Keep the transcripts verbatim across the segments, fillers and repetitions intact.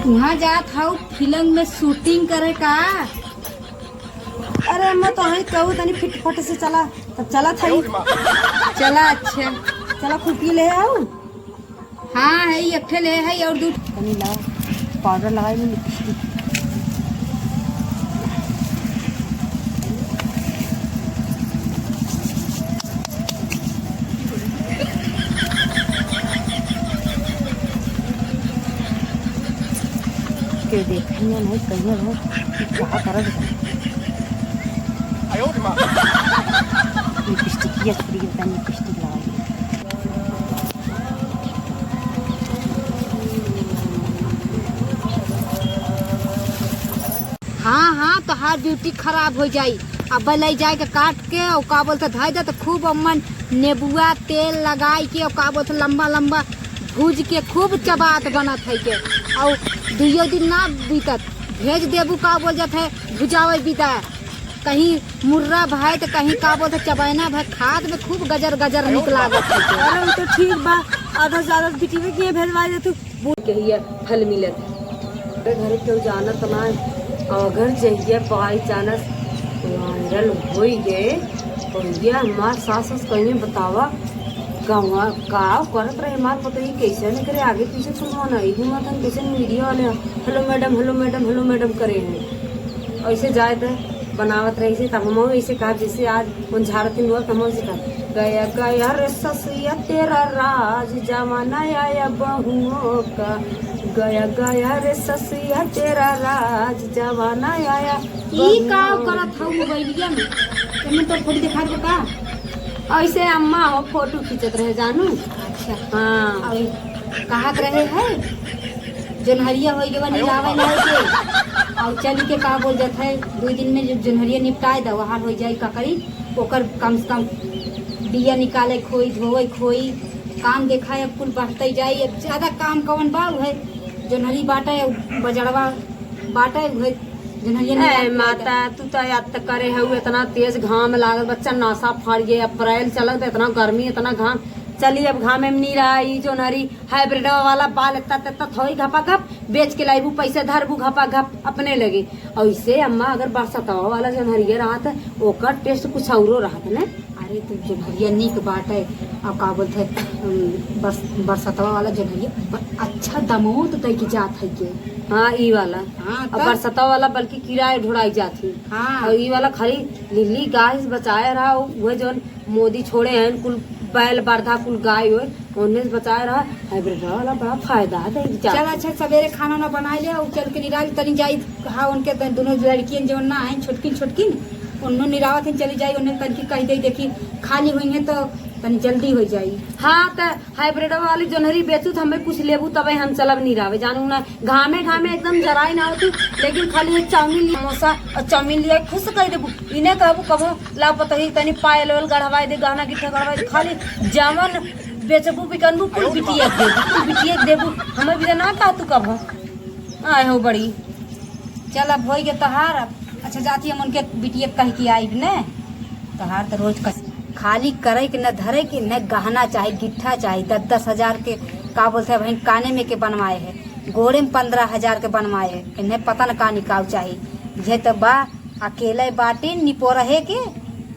उहाँ जात हऊ फिल्म में शूटिंग करे का? अरे, मैं तो हई कहू तनी फिटफट से चला, तब चला था। चला, अच्छा। चला, खूब पी ले आओ। हाँ, है, एक ठे ले है और दू। तनी लाओ, पाउडर लगाई में लिपस्टिक। के देखिए नहीं, कहिए नहीं, क्या करत है? लिपस्टिक, ये छुरी के तनी लिपस्टिक लगाई। हाँ, हाँ, तोहार ब्यूटी खराब हो जाई। अब लई जाए के काट के, और का बोलते, धई दे, तो खूब अम्मन नेबुआ तेल लगाई के, और का बोलते, लंबा लंबा भूज के खूब चबात बनत है के, और दुइयो दिन ना बीतत, भेज देबू, का बोल जात है, भुजावे बिदा। कहीं मुर्रा भाई तो कहीं का बोलते, चबैना भाई, खात में खूब गजर गजर निक लागत है के। अरे, वो तो ठीक बा, आधा से आधा बिटिया के भेजवा दे तू। बूढ़ के हिया फल मिलत। घरे केहू जानत ना, अगर जहिया by chance viral होई गए, तो ये हमार सास, सास कहिए, बतावा, गाँव का करत रहे हमार पतोही, कैसे न करे, आगे पीछे कुल मना, ई भी मत हम कैसे मीडिया वाले हैं, "Hello madam, hello madam, hello madam" करे हैं। ऐसे जाए तो बनावत रहे से, तब हम ऐसे कहा, जैसे आज उन झाड़त हुआ, तब हम ऐसे कहा, "गया गया रे ससुया तेरा राज, जमाना आया बहुओं का, गया गया रे ससुया तेरा राज, जमाना आया।" ई का बहुओं करत हऊ मोबाइलिया में? एमे तो फोटो दिखा दो का? ऐसे अम्मा हो फोटो खींचत रहे जानू। अच्छा। हाँ। और कहत रहे है, जोनहरिया होई गवा निलावे लाए के। और चली के का बोल जात है, दो दिन में जब जोनहरिया निपटाए दवा, हाल हो जाई का करी, ओकर कम से कम बिया निकाले खोई, धोवे खोई, काम देखा, अब कुल बढ़ते जाई। अब ज्यादा काम कवन बा, उहे जोनहरी बाटे, बजड़वा बाटे, उहे जोनहरिया ए निकाल के माता, तू तो याद त करे हऊ, इतना तेज घाम लागल, बच्चा नासा फाड़ गए। अप्रैल चलत, इतना गर्मी, इतना घाम। चली, अब घामे में नी रहा, ई जोनहरी हाइब्रिड वाला बाल एतना तेतना थोई घपा घप, बेच के लाइबू, पैसे धरबू घपा घप अपने लगे। और इसे अम्मा अगर बरसतवा वाला जोनहरिया रहत, ओकर टेस्ट कुछ औरो रहत ने। अरे, तो जोनहरिया नीक बाटे, अब का बोलत है, उम, बरस-, बरसतवा वाला जोनहरिया ब-, अच्छा दमोत दे के जात है के। हाँ, ई वाला। हाँ, अब तब? बरसतवा वाला बल्कि किराए ढुड़ाई जात ही। हाँ। और ई वाला खाली लिली गाय से बचाए रहा, उहे जोन मोदी छोड़े हैं, कुल बैल बरधा कुल गाय होए, उन्हें से बचाए रहा। हाइब्रिड वाला बड़ा फायदा है, दे जा। चल, अच्छा, सवेरे खाना ना बनाए ले, और चल के निराल तनी जाई। हाँ, उनके त-, दोनों लड़कियन जवन ना आई, छोटकिन, छोटकिन, उन्हों निरावत हैं, चली जाई, उन्हें तनकी कह दे, देखी, खाली हुई हैं तो तनी जल्दी हो जाई। हाँ, त हाइब्रिड वाली जोनहरी बेचू, त हमें कुछ लेबू, तबे हम चलब निरावे, जानू ना। घामे घामे एकदम जराई ना होती, लेकिन खाली एक चाउमीन लिया, समोसा और चाउमीन लिया, खुश कर देबू। इन्हें कहबू कबो ला पतोही तनी पायल ओयल गढ़वाई दे, गहना गिट्ठा गढ़वाई दे, खाली जवन बेचबू बिकनबू कुल बिटिया के देबू, कुल बिटिया के देबू। हमें भी ना कहा तू कबो आए हो बड़ी। चल अब होई गे तोहार। अब अच्छा जाती हम उनके बिटिया के कह के आइब ने। तोहार तो रोज कस खाली करे के न धरे के न गहना चाही, गिट्ठा चाही, दस दस हजार के का बोलते हैं बहन, काने में के बनवाए है। गोड़े में पन्द्रह हजार के बनवाए है, इन्हें पता न का निकाल चाही। यह तो बा अकेले बाटी निपोरहे के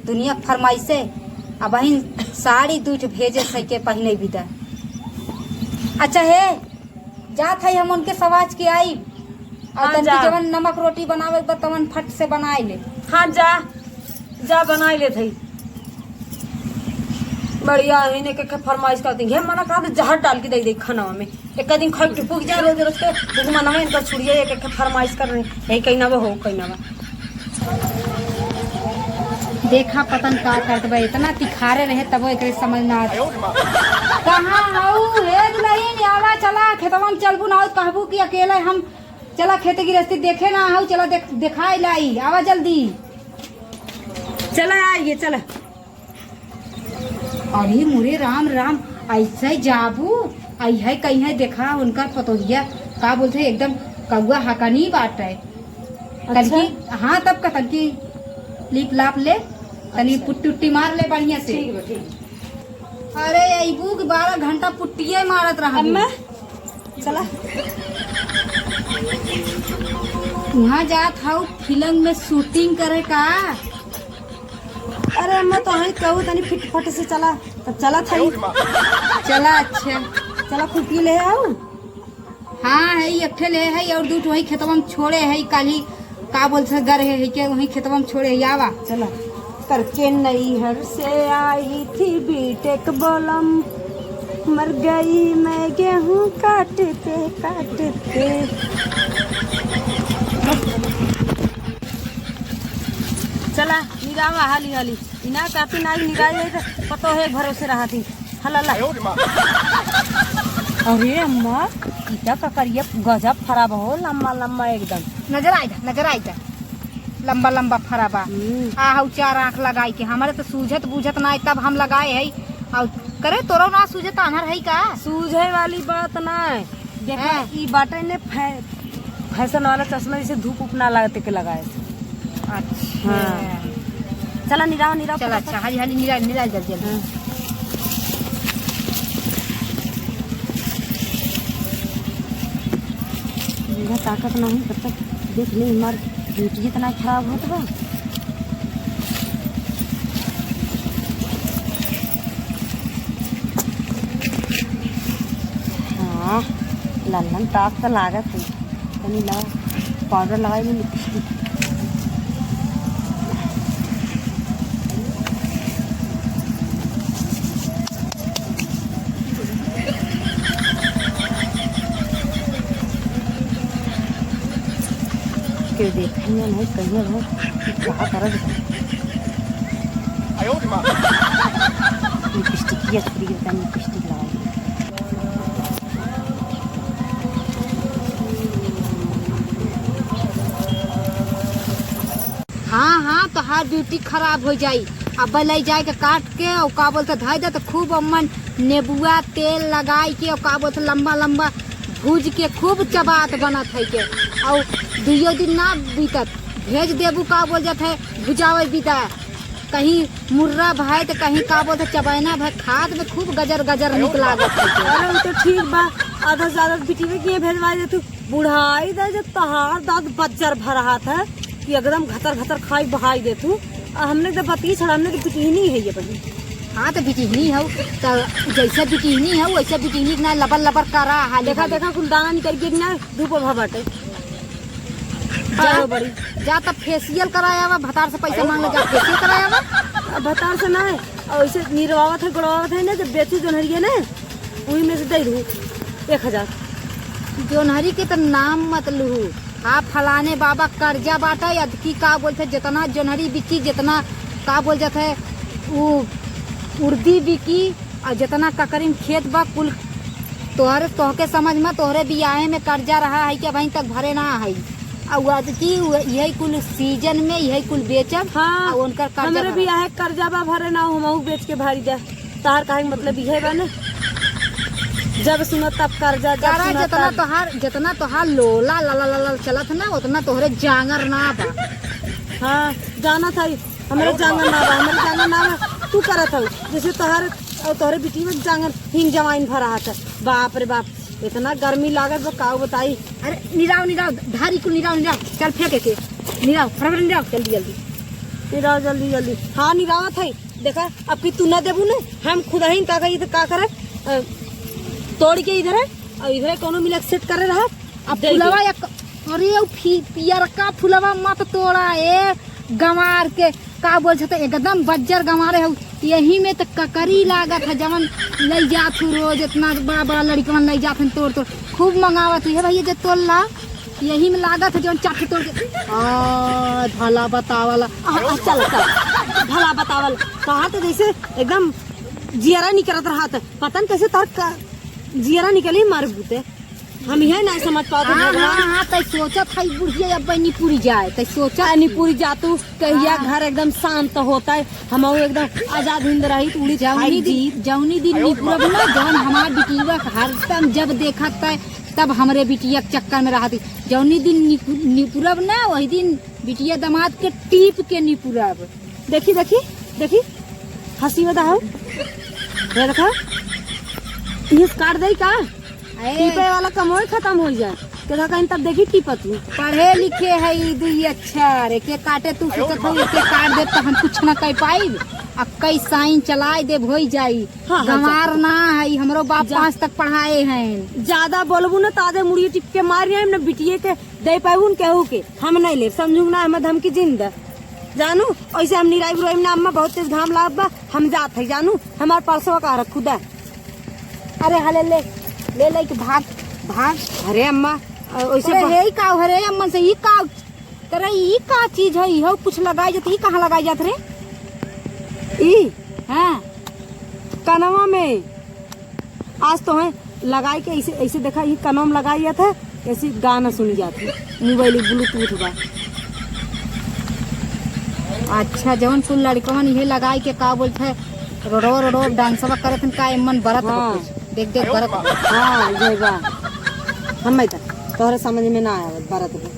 दुनिया के फरमाइशे। अब बहिन साड़ी दू ठे भेजे सही के पहिने भी दा। अच्छा हे, जात है हम उनके सवाज के आई। और हाँ, तनकी जा। जवन नमक रोटी बनावे के बा, तवन फट से बनाए ले। हाँ, जा, जा बनाए ले थई। बढ़िया है, इन्हें के फरमाइश करती है, मना कहा तो जहर डाल के दे दे खाना में। एक दिन खाई टुपुक जा, रोज रोज के भूख मना है, इनका छुड़िए, एक एक फरमाइश कर रहे हैं, यही कहीं ना वो हो, कहीं ना वो। देखा पतन का करत बा, इतना तिखारे रहे तबो एकरे समझ ना आत। कहाँ हऊ हे दुलहिन, आवा चला खेतवा में चलबू ना हो, कहबू कि अकेले हम चला खेत गिरस्ती देखे ना हऊ, चला देख, देखाई लाई, आवा जल्दी। चला आइए, चला। अरे मोरे राम राम, ऐसे जाबू, आई है कहीं है, देखा उनकर पतोहिया, का बोलते हैं, एकदम कौआ हकनी बाटे। अच्छा। तनकी, हाँ, तब का तनकी लीप लाप ले, तनी अच्छा। पुट्टी उट्टी मार ले बढ़िया से। ठीक बा, ठीक। अरे अइबू के बारह घंटा पुट्टिये मारत रहा। अम्मा, चला। वहाँ जात हऊ फिल्म में शूटिंग करे का? अरे अम्मा, तो हई कहू तनी फिटफट से चला, तब चला थाई। चला, अच्छा। चला, खुरपी ले आऊ। हाँ, है, एक ठे ले है और दू ठो वही खेतवा में छोड़े है, काली का बोलते हैं, घर है, है के वही खेतवा में छोड़े है, आवा। चला। करके नैहर से आई थी बीटेक बोलम, मर गई मैं गेहूं काटते काटते। चला, निरावा हाली हाली। इना काफी नाई निराई है तो पतो है भरोसे रहा थी। हला ला। अरे अम्मा, ई त ककरिया गजब फरा बा हो, लम्बा लम्बा एकदम। नजर आइगा, नजर आइगा, लम्बा लम्बा फरा बा। हम्म। आ हऊ चार आँख लगाई के, हमरे त सूझत बूझत नाई, तब हम लगाए है। और करे तोरो ना सूझत, आन्हर है का? सूझे वाली बात ना है। देखा, हाँ। ई बाटे ने फै-, फैशन वाला चश्मा, जैसे धूप उप ना लागते के लगाए से। अच्छा। हाँ। चला निराव, निराव चला, फटाफट। अच्छा, हाली, हाली निराव, निराव जल्दी, जल्दी। हाँ। इधर ताकत नहीं, तब तक देख ले, हमार beauty इतना खराब होत बा। हाँ, लल्लन टाप त लागत है। तनी लाओ, powder लगाई ले, lipstick। केहू देखे ना, नहीं कहिए भाई, कि का करत बा। Lipstick, ये छुरी के तनी lipstick लगाई। हाँ, हाँ, तोहार beauty खराब हो जाई। अब लई जाए के काट के, और का बोलते, धई दे, तो खूब अम्मन नेबुआ तेल लगाई के, और का बोलते, लम्बा लम्बा भूज के खूब चबात बनत है के, और दुइयो दिन ना बीतत, भेज देबू, का बोल जात है, भुजावे बिदा। कहीं मुर्रा भाई तो कहीं का बोलते चबैना भाई, खाद में खूब गजर गजर निक लागत है। अरे वो तो ठीक बा, आधा से ज्यादा बिटिया के भेजवा दे तू। बुढ़ाई दे जब तहार दांत बज्जर भर हाथ है कि एकदम घतर घतर खाई बहाई दे तू। आ हमने तो बती छड़ा, हमने तो बिटिहनी है ये बहिन। हाँ तो बिटिहनी हऊ, तो जैसे बिटिहनी हऊ वैसे बिटिहनी के ना लबर लबर करा हाली देखा, हाली। देखा कुल दाना निकल के ना धूप भा बाटे। जा, आयो बड़ी। जा तब facial कराया बा, भतार से पैसा मांग ले, जा facial कराया बा। अब भतार से ना, और ऐसे निरवावत है, गोड़वावत है ना, जब बेचू जोनहरिया ना, वही में से दे दू एक हजार। जोनहरी के तो नाम मत लूहू। हाँ, फलाने बाबा कर्जा बाटा, अदकी का बोलते, जितना जोनहरी बिकी, जितना का बोल जाते, उ उर्दी बिकी, और जितना ककरिन खेत बा, कुल तोहरे, तोहके समझ में, तोहरे बियाहे में कर्जा रहा है कि अबहीं तक भरे ना है। आ उ अदकी उ-, यही कुल season में यही कुल बेचब। हाँ, आ उनकर कर्जा हमरे भरा। बियाहे कर्जा बा, भरे ना, हमहू बेच के भारी जा। तहार काहे के मतलब इहे बा ना, जब सुनो तब कर्जा, जब करा, सुनो जितना तब। तोहार, जितना तोहार लोला ला ला ला ला चलत ना, उतना तोहरे जांगर ना बा। हाँ, जाना था, हमरे जांगर ना बा, हमरे जांगर ना बा। तू करत हऊ, जैसे तोहरे, और तोहरे बिटिया में जांगर हिंग जवाइन भरा हाथ है। बाप रे बाप, इतना गर्मी लागत बा, का बताई। अरे निराव, निराव, धारी कुल निराव, निराव, चल फेंके के, निराव, फटाफट निराव, जल्दी, जल्दी। निराव, जल्दी, जल्दी। हाँ, निरावत है। देखा, अब की तू ना देबू ना, हम खुद ही का कही तो का करे, अ, तोड़ के इधर है, और इधर है, कोनो मिला के set करे रहा। अब दे दे। फुलवा एक, अरे, उ फी-, पियरका फुलवा मत तोड़ा, ए, गंवार के, का बोल छे, तो एकदम बज्जर गंवारे हऊ। यही में तो ककरी लागत है, जवन लई जात हूँ रोज, इतना बड़ा बड़ा लड़िकवन लई जात हैं तोड़ तोड़, खूब मंगावत हूँ। हे भैया, जे तोड़ ला, यही में लागत है, जवन चाट के तोड़ के। आ, भला बतावला। आ, आ, चल, चल, भला बतावल। कहा तो जैसे एकदम जियरा निकरत रहा था, पता न कैसे तार का जियरा निकली मार बूते। हम यह ना समझ पाते हाँ, भगवान। हाँ, हाँ, तै सोचत है बुढ़िया अब निपुरी जाए, तै सोचत आ, निपुरी जा तू, कहिया हाँ। घर एकदम शांत होता है, हम एकदम आजाद हिंद रही, उड़ी जौनी खाई दिन, जी। जौनी दिन निपुरब ना, जौन हमार बिटिया हरदम जब देखत है, तब हमरे बिटिया के चक्कर में रहत है। जौनी दिन निपु-, निपुरब ना, वही दिन बिटिया दामाद के टीप के निपुरब। देखी, देखी, देखी, हंसी में दहाऊ। ये देखा, इस काट दे का? ए। टीपे वाला कमोए खतम होइ जाए। केदा कहीं तब देखी टीपत हूँ। पढ़े लिखे है ई दुई अक्षर, एके काटे तू सोचत हो, एके काट दे तो हम कुछ ना कह पाई। अब कई साइन चलाए देब, होइ जाई। हाँ, हाँ, गंवार जा। ना है, हमरो बाप जा। पाँच तक पढ़ाए हैं। ज्यादा बोलबू ना, तादे मुड़िए टिप के मार जाए, ना बिटिए के दे पाबू न केहू के। हम नहीं लेब, समझू ना, हमें धमकी जिन दे। जानू, ऐसे हम निराई बुराई में ना, अम्मा बहुत तेज घाम लागत बा, हम जात है, जानू, हमार परसवा का रखू दे। अरे हले ले, ले ले के भाग, भाग। अरे अम्मा, अ, वैसे अरे बा- हे ई का, अरे अम्मन से ई का, तेरे ई का चीज है, ई हो कुछ लगाई जात, ई कहाँ लगाई जात रे? ई? हाँ। कनवा में। आज तो है लगाई के ऐसे, ऐसे देखा, ई कनवा में लगाई जात है, ऐसे गाना सुनी जात है, मोबाइल ब्लूटूथ बा। अच्छा, जौन कुल लड़कवन इहे लगाई के का बोलत है, रोडवा, रोडवा डांसवा करत हन का, एमन बरत हाँ। बा। देख, देख, बरत बा। हाँ, ये बा। हमें तो तोहरे समझ में ना आवत, बरत बा।